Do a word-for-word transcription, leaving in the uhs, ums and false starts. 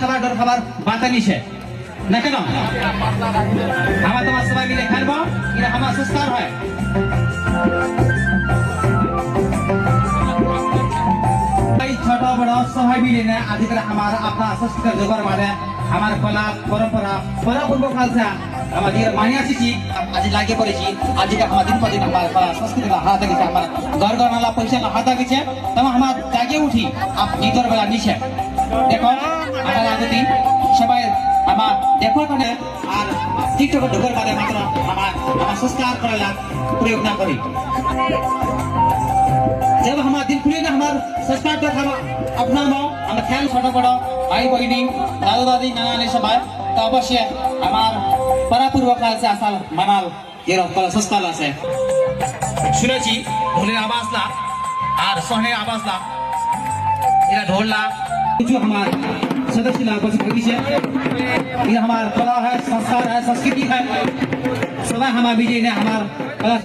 সবার ডর খাবার বাতা নিছে। না কেন? আমার তোমার সবাই মিলে খেলবো, এরা আমার সংস্কার হয়। এই ছোট বড় সবাই মিলে না, আজিকার আমার আপনার সংস্কৃতি জোগাড় মানে আমার কলা, পরম্পরা, পরপূর্ব কালচার, আমার যে মানি আসিছি, আজি লাগি পড়েছি, আজিকার আমার দিন পর দিন আমার কলা সংস্কৃতি হারাতে গেছে, আমার ঘর ঘর নালা পয়সা হারাতে গেছে, তবে আমার জাগে উঠি, আপ নিজর বেলা নিছে। দেখো, আমার আগতি সবাই আমার দেখো ওখানে, আর TikTok ঢুকার বাদে মাত্র আমার, আমার সংস্কার করার প্রয়োগ না করি। যে আমার দিন খুলি না, আমার সংস্কার তো খাওয়া, আপনার মা, আমার খেয়াল ছোট বড়, ভাই বইনি, দাদা দাদি, নানা নানি সবাই, তো অবশ্যই আমার পরপূর্ব কালচার আসল মানাল। এরা কলা সংস্কার আছে। শুনেছি ঢোলের আওয়াজ লা, আর সোহনের আওয়াজ লা, এরা ঢোল লা। কিছু আমার সদস্য লা বসে বসে। এরা আমার কলা হয়, সংস্কার হয়, সংস্কৃতি হয়। সবাই আমার বিজয় নে আমার কলা